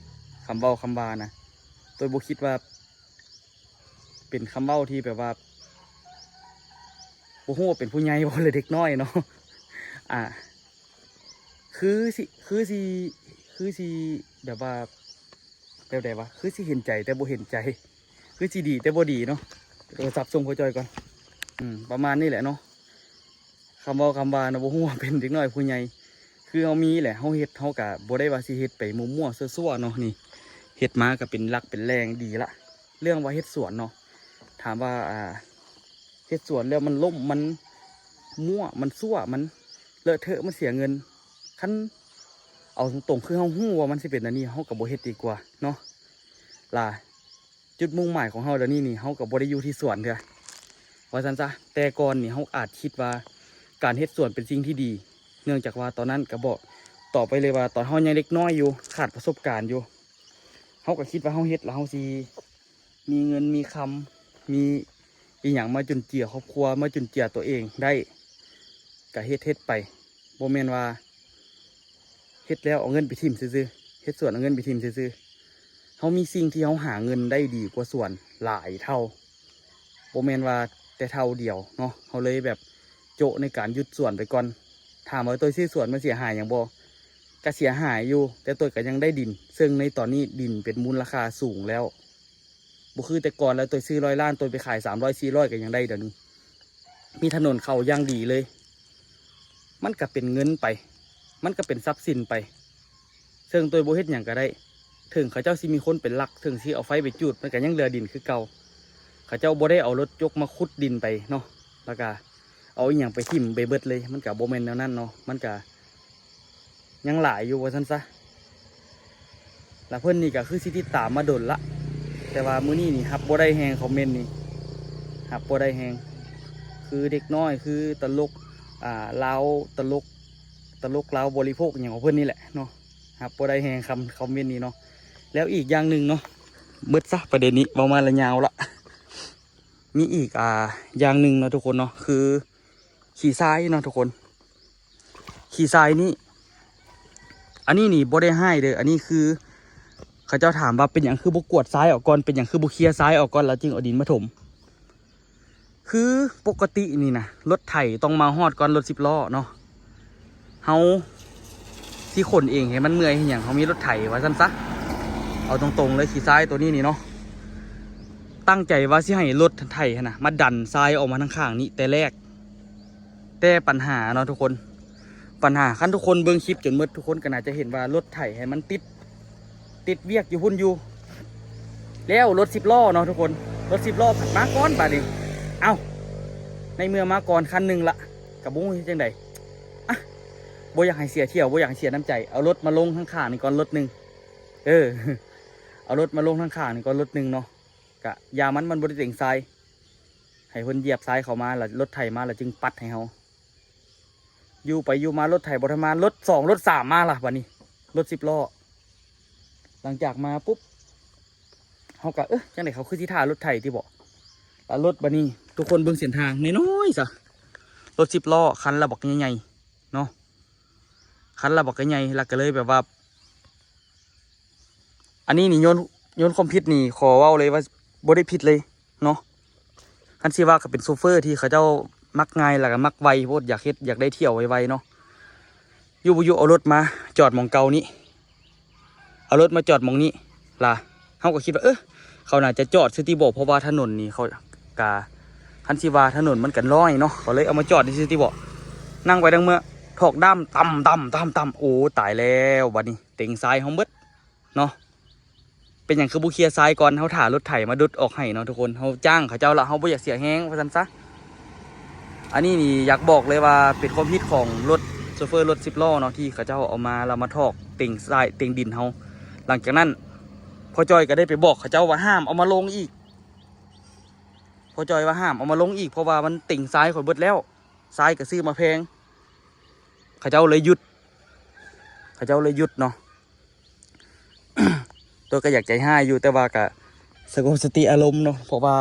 ຄຳເວົ້າຄຳວ່ານະ ໂຕຍບໍ່ຄິດວ່າ ເປັນຄຳເວົ້າທີ່ແບບວ່າ ບໍ່ຮູ້ວ່າເປັນຜູ້ໃຫຍ່ບໍ່ ຫຼືເດັກນ້ອຍເນາະ ອ່າ ຄືຊິ ຄືຊິ ຄືຊິແບບວ່າ ແບບໃດວະ ຄືຊິເຫັນໃຈແຕ່ບໍ່ເຫັນໃຈ ຄືຊິດີແຕ່ບໍ່ດີເນາະ. ໂທລະສັບສົ່ງພໍ່ຈ່ອຍກ່ອນ ອືມ ປະມານນີ້ແຫຼະເນາະ. ຄຳເວົ້າຄຳວ່ານະ ບໍ່ຮູ້ວ່າເປັນເດັກນ້ອຍຜູ້ໃຫຍ່ ຄືເຮົາມີແຫຼະ ເຮົາເຮັດ ເຮົາກະບໍ່ໄດ້ວ່າຊິເຮັດໄປມົ້ວໆ ຊົ່ວໆ ເນາະ. ນີ້ເຮັດມາກະເປັນຫຼັກເປັນແຫຼ່ງດີລະ. ເລື່ອງວ່າເຮັດສວນເນາະ ຖາມວ່າ ອ່າ ເຮັດສວນແລ້ວມັນລົ້ມ ມັນມົ້ວ ມັນຊົ່ວ ມັນເລາະເທາະ ມັນເສຍເງິນ ຄັນເອົາຕົງໆ ຄືເຮົາຮູ້ວ່າມັນຊິເປັນແນວນີ້ ເຮົາກະບໍ່ເຮັດດີກວ່າເນາະ ລະ ຈຸດມຸ່ງໝາຍຂອງເຮົາດຽວນີ້ນີ້ ເຮົາກໍບໍ່ໄດ້ຢູ່ທີ່ສວນເທື່ອ ວ່າຊັ້ນຊະ. ແຕ່ກ່ອນນີ້ເຮົາອາດຄິດວ່າການເຮັດສວນເປັນສິ່ງທີ່ດີ ເນື່ອງຈາກວ່າຕອນນັ້ນກໍບອກ ຕອບໄປເລີຍວ່າຕອນເຮົາຍັງເດັກນ້ອຍຢູ່ ຂາດປະສົບການຢູ່ ເຮົາກໍຄິດວ່າເຮົາເຮັດແລ້ວເຮົາຊິມີເງິນມີຄຳ ມີອີ່ຫຍັງມາຈຸນເຈືອຄອບຄົວ ມາຈຸນເຈືອຕົວເອງໄດ້ ກະເຮັດ ເຮັດໄປ ບໍ່ແມ່ນວ່າເຮັດແລ້ວເອົາເງິນໄປຖິ້ມຊື່ໆ ເຮັດສວນເອົາເງິນໄປຖິ້ມຊື່ໆ. ເຮົາມີສິ່ງທີ່ເຮົາຫາເງິນໄດ້ດີກວ່າສວນຫຼາຍເທົ່າ ບໍ່ແມ່ນວ່າແຕ່ເທົ່າດຽວເນາະ ເຮົາເລີຍແບບໂຈະໃນການຢຸດສວນໄປກ່ອນ. ຖາມວ່າໂຕຍຊື້ສວນມັນເສຍຫາຍຫຍັງບໍ່? ກະເສຍຫາຍຢູ່ ແຕ່ໂຕຍກະຍັງໄດ້ດິນ ເຊິ່ງໃນຕອນນີ້ດິນເປັນມູນລະຄ່າສູງແລ້ວ ບໍ່ຄືແຕ່ກ່ອນແລ້ວ ໂຕຍຊື້ຮ້ອຍລ້ານ ໂຕຍໄປຂາຍສາມຮ້ອຍ ສີ່ຮ້ອຍ ກໍຍັງໄດ້ດຽວນີ້ ມີຖະໜົນເຂົ້າຢ່າງດີເລີຍ ມັນກໍເປັນເງິນໄປ ມັນກໍເປັນຊັບສິນໄປ ເຊິ່ງໂຕຍບໍ່ເຮັດຫຍັງກໍໄດ້ ເຖິງເຂົາເຈົ້າຊິມີຄົນໄປລັກ ເຖິງຊິເອົາໄຟໄປຈູດ ມັນກໍຍັງເຫຼືອດິນຄືເກົ່າ ເຂົາເຈົ້າບໍ່ໄດ້ເອົາລົດຍົກມາຂຸດດິນໄປເນາະ ແລ້ວກໍ ເອົາອີ່ຫຍັງໄປຖິ້ມໄປເບິດເລີຍ ມັນກະບໍ່ແມ່ນແນວນັ້ນເນາະ ມັນກະຍັງຫຼາຍຢູ່ວ່າຊັ້ນຊະ. ລະເພິ່ນນີ້ກະຄືຊິຕິດຕາມມາດົນລະ ແຕ່ວ່າມື້ນີ້ນີ້ຮັບບໍ່ໄດ້ແຮງ ຄອມເມັນນີ້ຮັບບໍ່ໄດ້ແຮງ ຄືເດັກນ້ອຍ ຄືຕະຫຼົກ ອ່າ ລາວ ຕະຫຼົກ ຕະຫຼົກລາວບໍລິໂພກຫຍັງຂອງເພິ່ນນີ້ແຫຼະເນາະ ຮັບບໍ່ໄດ້ແຮງຄຳ ຄອມເມັນນີ້ເນາະ. ແລ້ວອີກຢ່າງໜຶ່ງເນາະ ໝົດຊະປະເດັນນີ້ ເວົ້າມາລະຍາວລະ ມີອີກ ອ່າ ຢ່າງໜຶ່ງເນາະທຸກຄົນເນາະ ຄືຂີ້ຊາຍເນາະທຸກຄົນ ຂີ້ຊາຍນີ້ ອັນນີ້ນີ້ບໍ່ໄດ້ຮ້າຍເດີ້ ອັນນີ້ຄື ເຂົາເຈົ້າຖາມວ່າເປັນຫຍັງຄືບໍ່ກວດຊາຍອອກກ່ອນ ເປັນຫຍັງຄືບໍ່ເຄຍຊາຍອອກກ່ອນ ແລ້ວຈຶ່ງເອົາດິນມາຖົມ. ຄືປົກກະຕິນີ້ນະ ລົດໄຖຕ້ອງມາຮອດກ່ອນລົດສິບລໍ້ເນາະ ເຮົາຊິຂົນເອງໃຫ້ມັນເມື່ອຍເຮັດຫຍັງ ເຮົາມີລົດໄຖວ່າຊັ້ນຊະ. ເອົາຕົງໆເລີຍ ຂີ້ຊາຍໂຕນີ້ນີ້ເນາະ ຕັ້ງໃຈວ່າຊິໃຫ້ລົດໄຖຫັ້ນນະ ມາດັນຊາຍອອກມາທາງຂ້າງນີ້ແຕ່ແລກ ແຕ່ປັນຫາເນາະທຸກຄົນ ປັນຫາ ຄັນທຸກຄົນເບິ່ງຄລິບຈົນໝົດ ທຸກຄົນກໍໜ້າຈະເຫັນວ່າລົດໄຖໃຫ້ມັນຕິດ ຕິດວຽກຢູ່ພຸ້ນຢູ່ ແລ້ວລົດສິບລໍ້ເນາະທຸກຄົນ ລົດສິບລໍ້ພັດມາກ່ອນບາດນີ້. ເອົ້າ ໃນເມື່ອມາກ່ອນຄັນໜຶ່ງລະ ກໍບໍ່ຮູ້ເຮັດຈັ່ງໃດ ອະ ບໍ່ຢາກໃຫ້ເສຍຖ້ຽວ ບໍ່ຢາກໃຫ້ເສຍນ້ຳໃຈ ເອົາລົດມາລົງທາງຂ້າງນີ້ກ່ອນລົດໜຶ່ງ ເອີ ເອົາລົດມາລົງທາງຂ້າງນີ້ກ່ອນລົດໜຶ່ງເນາະ ກະຢ່າມັນ ມັນບໍ່ໄດ້ເຕັງຊາຍ ໃຫ້ເພິ່ນຢຽບຊາຍເຂົ້າມາ ແລ້ວລົດໄຖມາ ແລ້ວຈຶ່ງປັດໃຫ້ເຮົາ. ຢູ່ໄປຢູ່ມາລົດໄຖບໍ່ທັນມາ ລົດສອງລົດສາມມາລະບາດນີ້ ລົດສິບລໍ້. ຫຼັງຈາກມາປຸບ ເຮົາກໍ ເອີ ຈັ່ງໃດເຂົາຄືຊິຖ້າລົດໄຖຕິບໍ ລະລົດບາດນີ້ ທຸກຄົນເບິ່ງເສັ້ນທາງນ້ອຍໆຊະ ລົດສິບລໍ້ຄັນລະບັກໃຫຍ່ໆເນາະ ຄັນລະບັກໃຫຍ່ໆ ລະກໍເລີຍແບບວ່າ ອັນນີ້ນີ້ໂຍນ ໂຍນຄວາມຜິດນີ້ ຂໍເວົ້າເລີຍວ່າບໍ່ໄດ້ຜິດເລີຍເນາະ. ຄັນຊິວ່າກໍເປັນໂຊເຟີທີ່ເຂົາເຈົ້າມັກງ່າຍ ແລ້ວກໍມັກໄວໂພດ ຢາກເຮັດ ຢາກໄດ້ທ່ຽວໄວໆເນາະ. ຢູ່ບໍ່ຢູ່ເອົາລົດມາຈອດໝ່ອງເກົ່ານີ້ ເອົາລົດມາຈອດໝ່ອງນີ້ລະ ເຮົາກໍຄິດວ່າ ເອີ ເຂົາໜ້າຈະຈອດຊື່ຕິບໍ ເພາະວ່າຖະໜົນນີ້ເຂົາກະ ຄັນຊິວ່າຖະໜົນມັນກໍນ້ອຍເນາະ ເຂົາເລີຍເອົາມາຈອດຊື່ຕິບໍ. ນັ່ງໄປນັ່ງມາ ຖອກດຳ ຕຳ ຕຳ ຕຳ ຕຳ ໂອ້ ຕາຍແລ້ວ ບາດນີ້ເຕັງຊາຍເຮົາໝົດເນາະ. ເປັນຫຍັງຄືບໍ່ເຄຍຊາຍກ່ອນ ເຮົາຖ້າລົດໄຖມາດຸດອອກໃຫ້ເນາະທຸກຄົນ ເຮົາຈ້າງເຂົາເຈົ້າລະ ເຮົາບໍ່ຢາກເສຍແຮງວ່າຊັ້ນຊະ. ອັນນີ້ນີ້ຢາກບອກເລີຍວ່າເປັນຄວາມຜິດຂອງລົດ ໂຊເຟີລົດສິບລໍ້ເນາະ ທີ່ເຂົາເຈົ້າເອົາມາ ແລ້ວມາຖອກເຕັງຊາຍ ເຕັງດິນເຮົາ. ຫຼັງຈາກນັ້ນ ພໍ່ຈ້ອຍກໍໄດ້ໄປບອກເຂົາເຈົ້າວ່າຫ້າມເອົາມາລົງອີກ ພໍ່ຈ້ອຍວ່າຫ້າມເອົາມາລົງອີກ ເພາະວ່າມັນເຕັງຊາຍຂ້ອຍເບິດແລ້ວ ຊາຍກໍຊື້ມາແພງ ເຂົາເຈົ້າເລີຍຢຸດ ເຂົາເຈົ້າເລີຍຢຸດເນາະ. ໂຕກໍຢາກໃຈຮ້າຍຢູ່ ແຕ່ວ່າກໍສະຫງົບສະຕິອາລົມເນາະ ເພາະວ່າ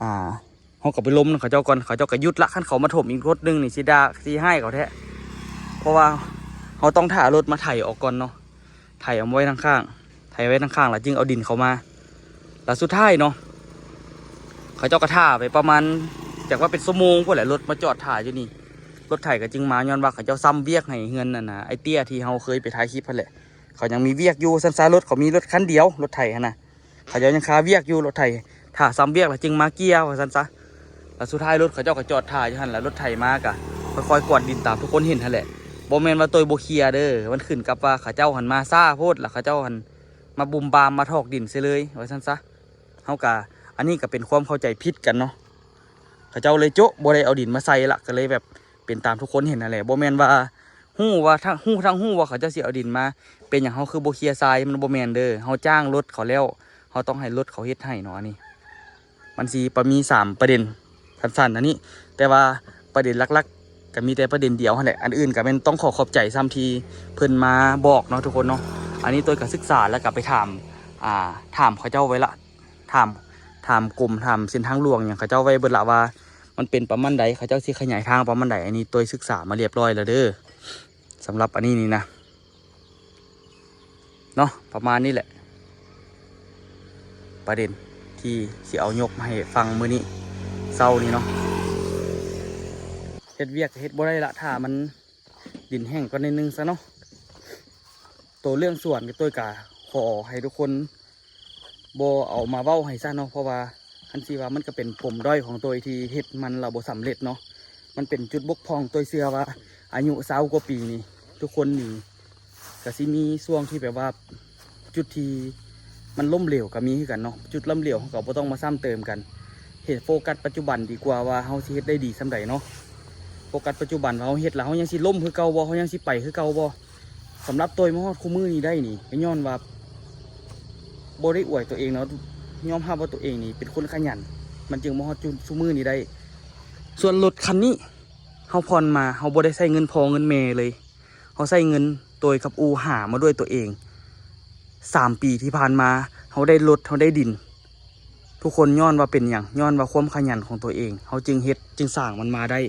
ອ່າ ເຮົາກໍໄປລົມນຳເຂົາເຈົ້າກ່ອນ ເຂົາເຈົ້າກໍຢຸດລະ. ຄັນເຂົາມາຖົມອີກລົດໜຶ່ງນີ້ ຊິດ່າ ຊິຮ້າຍເຂົາແທ້ ເພາະວ່າເຮົາຕ້ອງຖ້າລົດມາໄຖອອກກ່ອນເນາະ ໄຖເອົາໄວ້ທາງຂ້າງ ໄຖໄວ້ທາງຂ້າງ ແລ້ວຈຶ່ງເອົາດິນເຂົ້າມາ. ແລ້ວສຸດທ້າຍເນາະ ເຂົາເຈົ້າກໍຖ້າໄປປະມານ ຈັກວ່າເປັນຊົ່ວໂມງພຸ້ນແຫຼະ ລົດມາຈອດຖ້າຢູ່ນີ້ ລົດໄຖກໍຈຶ່ງມາ ຍ້ອນວ່າເຂົາເຈົ້າຊ້ຳວຽກໃຫ້ເຮືອນນັ້ນນະ ອ້າຍເຕ້ຍທີ່ເຮົາເຄີຍໄປຖ່າຍຄລິບຫັ້ນແຫຼະ ເຂົາຍັງມີວຽກຢູ່ວ່າຊັ້ນຊະ. ລົດເຂົາມີລົດຄັນດຽວ ລົດໄຖຫັ້ນນະ ເຂົາເຈົ້າຍັງຄາວຽກຢູ່ ລົດໄຖຖ້າຊ້ຳວຽກແລ້ວຈຶ່ງມາເກ່ຍວ່າຊັ້ນຊະ. ແລ້ວສຸດທ້າຍລົດເຂົາເຈົ້າກໍຈອດຖ້າຢູ່ຫັ້ນ ແລ້ວລົດໄຖມາກໍຄ່ອຍໆກວາດດິນຕາມທຸກຄົນເຫັນຫັ້ນແຫຼະ. ບໍ່ແມ່ນວ່າໂຕຍບໍ່ເຄຍເດີ້ ມັນຂຶ້ນກັບວ່າເຂົາເຈົ້າຫັ້ນມາຊ້າໂພດ ແລ້ວເຂົາເຈົ້າຫັ້ນມາບຸມບາມມາຖອກດິນໃສ່ເລີຍວ່າຊັ້ນຊະ. ເຮົາກະ ອັນນີ້ກະເປັນຄວາມເຂົ້າໃຈຜິດກັນເນາະ ເຂົາເຈົ້າເລີຍໂຈະ ບໍ່ໄດ້ເອົາດິນມາໃສ່ລະ ກະເລີຍແບບເປັນຕາມທຸກຄົນເຫັນຫັ້ນແຫຼະ. ບໍ່ແມ່ນວ່າຮູ້ວ່າທັງ ຮູ້ທັງຮູ້ວ່າເຂົາເຈົ້າຊິເອົາດິນມາ ເປັນຫຍັງເຮົາຄືບໍ່ເຄຍຊາຍ ມັນບໍ່ແມ່ນເດີ້. ເຮົາຈ້າງລົດເຂົາແລ້ວ ເຮົາຕ້ອງໃຫ້ລົດເຂົາເຮັດໃຫ້ເນາະ. ອັນນີ້ມັນຊິປະ ມີສາມປະເດັນ ສັ້ນໆ ອັນນີ້ ແຕ່ວ່າປະເດັນຫຼັກໆ ກະມີແຕ່ປະເດັນດຽວຫັ້ນແຫຼະ ອັນອື່ນກະແມ່ນຕ້ອງຂໍຂອບໃຈຊ້ຳທີ່ເພິ່ນມາບອກເນາະທຸກຄົນເນາະ. ອັນນີ້ໂຕຍກະສຶກສາ ແລ້ວກະໄປຖາມ ອ່າ ຖາມເຂົາເຈົ້າໄວ້ລະ ຖາມ ຖາມກົມ ຖາມເສັ້ນທາງຫຼວງຫຍັງເຂົາເຈົ້າໄວ້ເບິດລະວ່າ ມັນເປັນປະມານໃດ ເຂົາເຈົ້າຊິຂະຫຍາຍທາງປະມານໃດ. ອັນນີ້ໂຕຍສຶກສາມາລຽບຮ້ອຍແລ້ວເດີ້ ສຳລັບອັນນີ້ນີ້ນະ ເນາະ ປະມານນີ້ແຫຼະ ປະເດັນທີ່ຊິເອົາຍົກມາໃຫ້ຟັງມື້ນີ້ເຊົ້ານີ້ເນາະ. ເຮັດວຽກເຮັດບໍ່ໄດ້ລະ ຖ້າມັນດິນແຫ້ງກ່ອນໜ້ອຍໜຶ່ງຊະເນາະ. ໂຕເລື່ອງສວນກໍໂຕຍກະຂໍໃຫ້ທຸກຄົນບໍ່ເອົາມາເວົ້າໃຫ້ຊະເນາະ ເພາະວ່າຄັນຊິວ່າມັນກໍເປັນປົມດ້ອຍຂອງໂຕຍທີ່ເຮັດມັນແລ້ວບໍ່ສຳເລັດເນາະ. ມັນເປັນຈຸດບົກຜ່ອງ ໂຕຍເຊື່ອວ່າອາຍຸຊາວກວ່າປີນີ້ ທຸກຄົນນີ້ກະຊິມີຊ່ວງທີ່ແບບວ່າ ຈຸດທີ່ມັນລົ້ມເຫຼວກໍມີຄືກັນເນາະ. ຈຸດລົ້ມເຫຼວເຮົາກໍບໍ່ຕ້ອງມາຊ້ຳເຕີມກັນ ເຮັດໂຟກັສປັດຈຸບັນດີກວ່າວ່າເຮົາຊິເຮັດໄດ້ດີສ່ຳໃດເນາະ. ໂຟກັສປັດຈຸບັນວ່າເຮົາເຮັດແລ້ວເຮົາຍັງຊິລົ້ມຄືເກົ່າບໍ່ ເຮົາຍັງຊິໄປຄືເກົ່າບໍ່. ສຳລັບໂຕຍມາຮອດຄູ່ມື້ນີ້ໄດ້ນີ້ ກໍຍ້ອນວ່າບໍ່ໄດ້ອວຍໂຕເອງເນາະ ຍອມຮັບວ່າຕົວເອງນີ້ເປັນຄົນຂະຫຍັນ ມັນຈຶ່ງມາຮອດຈຸ ຊຸມື້ນີ້ໄດ້. ສ່ວນລົດຄັນນີ້ ເຮົາຜ່ອນມາ ເຮົາບໍ່ໄດ້ໃຊ້ເງິນພໍ່ເງິນແມ່ເລີຍ ເຮົາໃຊ້ເງິນໂຕຍກັບອູ່ຫາມາດ້ວຍຕົວເອງ. ສາມປີທີ່ຜ່ານມາ ເຮົາໄດ້ລົດ ເຮົາໄດ້ດິນ ທຸກຄົນ ຍ້ອນວ່າເປັນຫຍັງ? ຍ້ອນວ່າຄວາມຂະຫຍັນຂອງຕົວເອງ ເຮົາຈຶ່ງເຮັດ ຈຶ່ງສ້າງມັນມາໄດ້.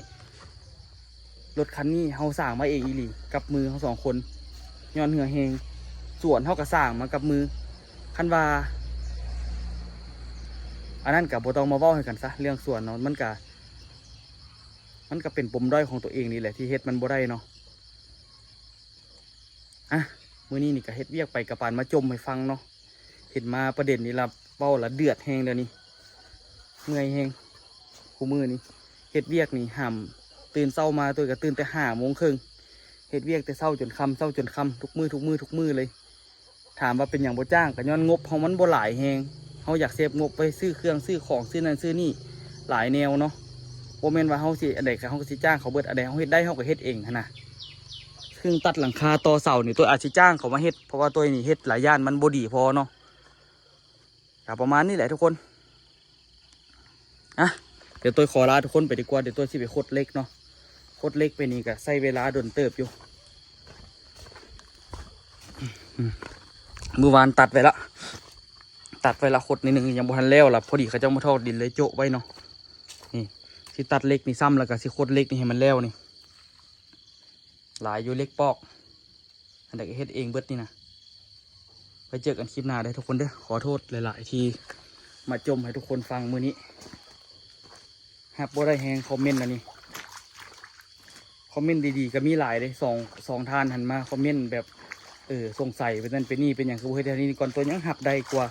ລົດຄັນນີ້ເຮົາສ້າງມາເອງອີ່ຫຼີ ກັບມືເຮົາສອງຄົນ ຍ້ອນເຫື່ອແຮງ. ສວນເຮົາກໍສ້າງມາກັບມື. ຄັນວ່າອັນນັ້ນກໍບໍ່ຕ້ອງມາເວົ້າໃຫ້ກັນຊະ ເລື່ອງສວນເນາະ ມັນກໍ ມັນກໍເປັນປົມດ້ອຍຂອງຕົວເອງນີ້ແຫຼະ ທີ່ເຮັດມັນບໍ່ໄດ້ເນາະ. ອ່ະ ມື້ນີ້ນີ້ກໍເຮັດວຽກໄປ ກະປານມາຈົ່ມໃຫ້ຟັງເນາະ. ເຫັນມາປະເດັນນີ້ລະ ເວົ້າລະເດືອດແຮງດຽວນີ້ ເມື່ອຍແຮງ. ຄູ່ມື້ນີ້ເຮັດວຽກນີ້ຫ້າມ ຕື່ນເຊົ້າມາ ໂຕຍກໍຕື່ນແຕ່ຫ້າໂມງເຄິ່ງ ເຮັດວຽກແຕ່ເຊົ້າຈົນຄ່ຳ ເຊົ້າຈົນຄ່ຳ ທຸກມື້ ທຸກມື້ ທຸກມື້ເລີຍ. ຖາມວ່າເປັນຫຍັງບໍ່ຈ້າງ? ກໍຍ້ອນງົບເຮົາມັນບໍ່ຫຼາຍແຮງ. ເຮົາຢາກເຊບງົບໄວ້ຊື້ເຄື່ອງ ຊື້ຂອງ ຊື້ນັ້ນຊື້ນີ້ ຫຼາຍແນວເນາະ. ບໍ່ແມ່ນວ່າເຮົາຊິອັນໃດກໍເຮົາກໍຊິຈ້າງເຂົາເບິດ ອັນໃດເຮົາເຮັດໄດ້ເຮົາກໍເຮັດເອງຫັ້ນນະ. ເຄື່ອງຕັດຫຼັງຄາ ຕໍ່ເສົານີ້ ໂຕຍອາດຊິຈ້າງເຂົາມາເຮັດ ເພາະວ່າໂຕຍນີ້ເຮັດຫຼາຍຢ່ານມັນບໍ່ດີພໍເນາະ. ກໍປະມານນີ້ແຫຼະທຸກຄົນ. ອ່ະ ດຽວໂຕຍຂໍລາທຸກຄົນໄປດີກວ່າ ດຽວໂຕຍຊິໄປຂົດເຫຼັກເນາະ. ຂົດເຫຼັກໄປນີ້ກໍໃຊ້ເວລາດົນເຕີບຢູ່. ອືມ ມື້ວານຕັດໄວ້ລະ ຕັດໄວ້ລະ ຂົດໜ້ອຍໜຶ່ງ ຍັງບໍ່ທັນແລ້ວລະ ພໍດີເຂົາເຈົ້າມາຖອກດິນເລີຍໂຈະໄວ້ເນາະ. ນີ້ ຊິຕັດເຫຼັກນີ້ຊ້ຳ ແລ້ວກໍຊິຂົດເຫຼັກນີ້ໃຫ້ມັນແລ້ວນີ້. ຫຼາຍຢູ່ເຫຼັກປອກ. ອັນໃດກໍເຮັດເອງເບິດນີ້ນະ. ໄວ້ເຈີກັນຄລິບໜ້າເດີທຸກຄົນເດີ. ຂໍໂທດຫຼາຍໆທີ່ມາຈົ່ມໃຫ້ທຸກຄົນຟັງມື້ນີ້. ຮັບບໍ່ໄດ້ແຮງຄອມເມັນອັນນີ້. ຄອມເມັນດີໆກໍມີຫຼາຍເດ້. ສອງ ສອງທ່ານຫັ້ນມາຄອມເມັນແບບ ເອີ ສົງໄສເປັນນັ້ນເປັນນີ້ ເປັນຫຍັງຄືບໍ່ເຮັດແນວນີ້ກ່ອນ. ໂຕຍຍັງຮັບໄດ້ກວ່າ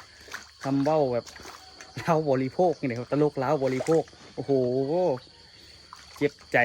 ຄຳເວົ້າແບບລາວບໍລິໂພກນີ້ແຫຼະ ຕະຫຼົກລາວບໍລິໂພກ. ໂອ້ໂຫ ເຈັບໃຈ.